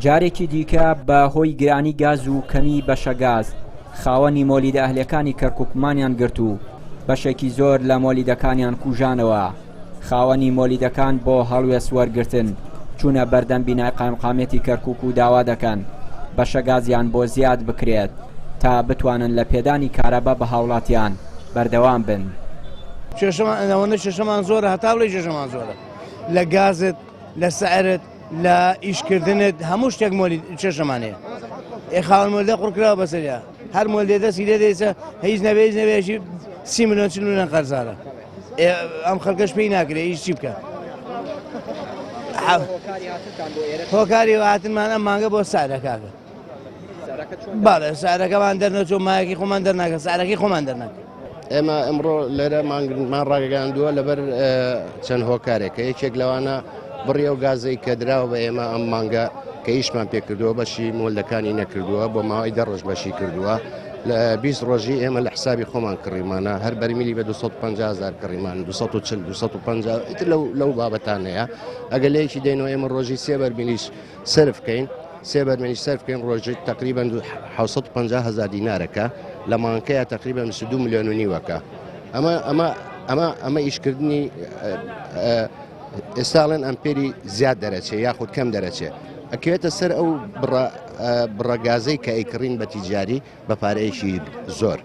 جارێکی دیکە بە هۆی گرانی گاز و کەمی بەشە گاز، خاوەنی مۆلیدە ئەهلیەکانی کەرکوک مانیان گرت و بەشێکی زۆر لە مۆلیدەکانیان کوژانەوە. خاوەنی مۆلیدەکان بۆ هەڵوێست وەرگرتن چوونە بەردەم بینای قایمقامیەتی کەرکوک و داوا دەکەن بەشە گازیان بۆ زیاد بکرێت تا بتوانن لە پێدانی کارەبا بە هاوڵاتیان بەردەوام بن. کێشەمان ئەوەنە کێشەمان زۆرە هەتا بڵێی کێشەمان زۆرە لە گازت لە سعرت لە ئیشکردنت هەموو شتێک مۆلی کێشەمان هەیە ئێ خاوەن مۆلدە قڕکراوە بەسەریا هەر مۆلدێ دەستی لێ دەیسە هیچ نەبێ هیچ نەبێ سی ملیۆن چل ملیۆن قەرزارە ئەم خەڵکەش پێی ناکرێ ئیش چی بکە هۆکاری هاتنمان ئەم مانگە بۆ سارە کاکە بەڵێ سارەکەمان دەرنەچۆ مایەکی خۆمان دەرناکە سارەکەی خۆمان دەرناکە ئێمە ئەمڕۆ لێرە مانگمان ڕاگەیاندووە لەبەر چەند هۆکارێکە یەکێک لەوانە بڕی ئەو گازەی کە دراوە بە ئێمە ئەم مانگە کە ئیشمان پێکردووە بەشی مۆلەکانی نەکردووە بۆ ماوەی دە ڕۆژ بەشی کردووە لە 20 ڕۆژی ئێمە لە حسابی خۆمان کڕیمانە هەر بەرمیلی بە 250 هزار کڕیمان 240 250 ئیتر لەو لەو بابەتانەیە ئەگەر لەیەکی دەینەوە ئێمە ڕۆژی سێ بەرمیلیش سەرف کەین سێ بەرمیلیش سەرف کەین ڕۆژی تقریبا 750 هزار دینارەکە لە مانکەیە تقریبا 22 ملیۆن و نیوەکە ئەمە ئەمە ئەمە ئەمە ئیشکردنی ئێستا ئەڵێن ئەمپێری زیاد دەرەچێ یاخود کەم دەرەچێ ئەکەوێتە سەر ئەو بڕە گازەی کە ئەیکڕین بە تیجاری بە پارەیەکی زۆر.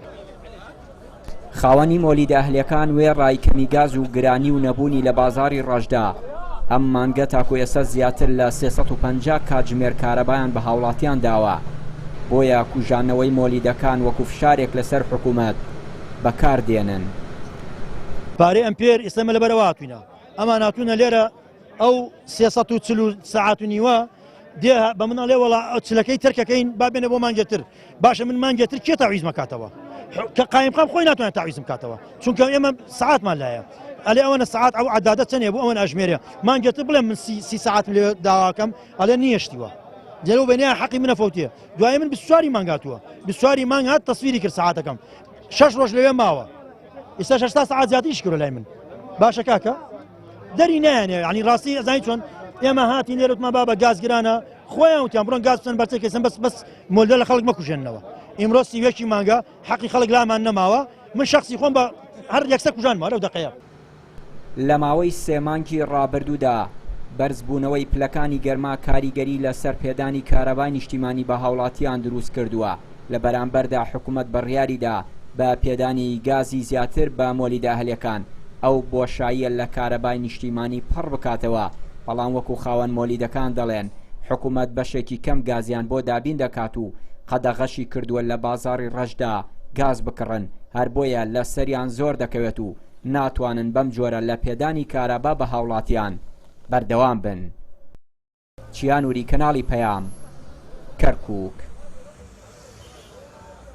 خاوەنی مۆلیدە ئەهلیەکان وێڕای کەمی گاز و گرانی و نەبوونی لە بازاڕی ڕەشدا، ئەم مانگە تاکو ئێستا زیاتر لە 350 کاتژمێر کارەبایان بە هاوڵاتیان داوە، بۆیە کوژانەوەی مۆلیدەکان وەکو فشارێک لەسەر حکومەت بەکار دێنن. پارەی ئەمپێر ئێستا ئێمە لەبەرەوە هاتوینە ئەمان هاتوونە لێرە ئەو 340 سەعات و نیوە دێ بە من ئەڵێ وەڵا ئەو چلەکەی ترکەکەین با بێنە بۆ مانگێتر باشە من مانگێتر کێ تاویزمە کاتەوە کە قایمقام خۆی ناتوانێت تاویزم کاتەوە چونکە ئێمە سەعاتمان لایە ئەلێ ئەوەنە سەعات ئەو عدادە چەنێ بۆ ئەوەن ئەژمێرێ مانگێتر بڵێ من سی سەعاتم لێ داواکەم ئەڵێ نییەشتیوە جێرە بەنیا حەقی منە فەوتێ دوای من 24 مانگ هاتووە 24 مانگ هات تەسویری کرد سەعاتەکەم شەش ڕۆژ لەوێ ماوە ئێستا شەشتا سەعات زیاتر ئیش کردوە لای من باشە کاکە دەری نایەنێ ینی ڕاستی ئەزانی چۆن ئێمە هاتین لێرە وتمان بابە گاز گرانە خۆیان وتیان بڕۆن گاز بچن بەرچە کەسن بەس بەس مۆلدە لە خەڵک مەکوژێنەوە ئیمڕۆ سیوەکی مانگە حەقی خەڵک لامان نەماوە من شخصی خۆم بە هەر یەکسەر کوژانمەوە لەو دەقەیە. لە ماوەی سێ مانگی ڕابردوودا بەرزبوونەوەی پلەکانی گەرما کاریگەری لەسەر پێدانی کارەبای نیشتیمانی بە هاوڵاتیان دروستکردووە، لە بەرامبەردا حکومەت بڕیاریدا بە پێدانی گازی زیاتر بە مۆلیدە ئەهلیەکان ئەو بۆشاییە لە کارەبای نیشتیمانی پڕ بکاتەوە، بەڵام وەکو خاوەن مۆلیدەکان دەڵێن حکومەت بەشێکی کەم گازیان بۆ دابین دەکات و قەدەغەشی کردووە لە بازاڕی ڕەشدا گاز بکڕن هەر بۆیە لەسەریان زۆر دەکەوێت و ناتوانن بەم جۆرە لە پێدانی کارەبا بە هاوڵاتیان بەردەوام بن. چیا نوری کەناڵی پەیام، کەرکوک.